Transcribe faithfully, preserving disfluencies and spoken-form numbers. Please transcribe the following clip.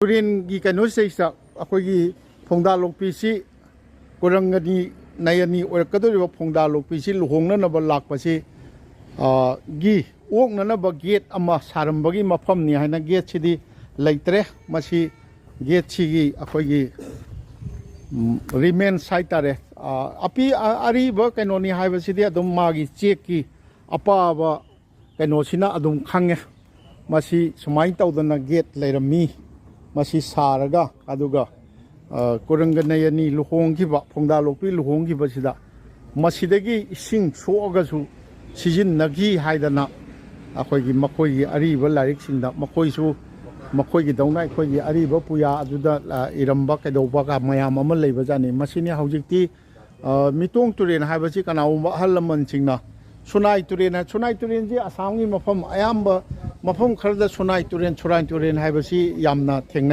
ꯇꯨꯔꯦꯟꯒꯤ ꯀꯩꯅꯣꯁꯤꯗꯩꯁꯤꯗ ꯑꯩꯈꯣꯏꯒꯤ ꯐꯣꯡꯗꯥ ꯂꯣꯛꯄꯤꯁꯤ ꯀꯨꯔꯪꯒꯅꯤ ꯅꯌꯅꯤ ꯑꯣꯏꯔꯛꯀꯗꯧꯔꯤꯕ ꯐꯣꯡꯗꯥ ꯂꯣꯛꯄꯤꯁꯤ ꯂꯨꯍꯣꯡꯅꯅꯕ ꯂꯥꯛꯄꯁꯤ, ꯑ, ꯒꯤ ꯑꯣꯛꯅꯅꯕ ꯒꯦꯠ ꯑꯃ ꯁꯥꯔꯝꯕꯒꯤ ꯃꯐꯝꯅꯤ ꯍꯥꯏꯅ ꯒꯦꯠꯁꯤꯗꯤ ꯂꯩꯇ꯭ꯔꯦ꯫ ꯃꯁꯤ ꯒꯦꯠꯁꯤꯒꯤ ꯑꯩꯈꯣꯏꯒꯤ, ꯎꯝ, ꯔꯤꯃꯦꯟꯁ ꯍꯥꯏꯇꯥꯔꯦ꯫ ꯑ, ꯑꯄꯤ-, ꯑ-, ꯑꯔꯤꯕ ꯀꯩꯅꯣꯅꯤ ꯍꯥꯏꯕꯁꯤꯗꯤ ꯑꯗꯨꯝ ꯃꯥꯒꯤ ꯆꯦꯛꯀꯤ ꯑꯄꯥꯕ ꯀꯩꯅꯣꯁꯤꯅ ꯑꯗꯨꯝ ꯈꯪꯉꯦ꯫ ꯃꯁꯤ ꯁꯨꯃꯥꯏꯅ ꯇꯧꯗꯅ ꯒꯦꯠ ꯂꯩꯔꯝꯃꯤ꯫ ꯃꯁꯤ ꯁꯥꯔꯒ, ꯑꯗꯨꯒ, ꯑ, ꯀꯨꯔꯪꯒ ꯅꯌꯅꯤ ꯂꯨꯍꯣꯡꯈꯤꯕ, ꯐꯣꯡꯗꯥ ꯂꯣꯛꯄꯤ ꯂꯨꯍꯣꯡꯈꯤꯕꯁꯤꯗ ꯃꯁꯤꯗꯒꯤ ꯏꯁꯤꯡ ꯁꯣꯛꯑꯒꯁꯨ ꯁꯤꯖꯤꯟꯅꯈꯤ ꯍꯥꯏꯗꯅ ꯑꯩꯈꯣꯏꯒꯤ ꯃꯈꯣꯏꯒꯤ ꯑꯔꯤꯕ ꯂꯥꯏꯔꯤꯛꯁꯤꯡꯗ ꯃꯈꯣꯏꯁꯨ ꯃꯈꯣꯏꯒꯤꯗꯧꯅ ꯑꯩꯈꯣꯏꯒꯤ ꯑꯔꯤꯕ ꯄꯨꯌꯥ ꯑꯗꯨꯗ, ꯑ, ꯏꯔꯝꯕ ꯀꯩꯗꯧꯕꯒ ꯃꯌꯥꯝ ꯑꯃ ꯂꯩꯕꯖꯥꯠꯅꯤ꯫ ꯃꯁꯤꯅꯤ ꯍꯧꯖꯤꯛꯇꯤ, ꯑ, ꯃꯤꯇꯣꯡ ꯇꯨꯔꯦꯜ ꯍꯥꯏꯕꯁꯤ ꯀꯅꯥꯒꯨꯝꯕ ꯑꯍꯜ ꯂꯃꯟꯁꯤꯡꯅ ꯁꯨꯅꯥꯏ ꯇꯨꯔꯦꯜ ꯍꯥꯏ-, ꯁꯨꯅꯥꯏ ꯇꯨꯔꯦꯜꯁꯤ ꯑꯁꯥꯝꯒꯤ ꯃꯐꯝ ꯑꯌꯥꯝꯕ, ꯃꯐꯝ ꯈꯔꯗ ꯁꯨꯅꯥꯏ ꯇꯨꯔꯦꯜ, ꯁꯨꯔꯥꯏ ꯇꯨꯔꯦꯜ ꯍꯥꯏꯕꯁꯤ ꯌꯥꯝꯅ ꯊꯦꯡꯅꯩ꯫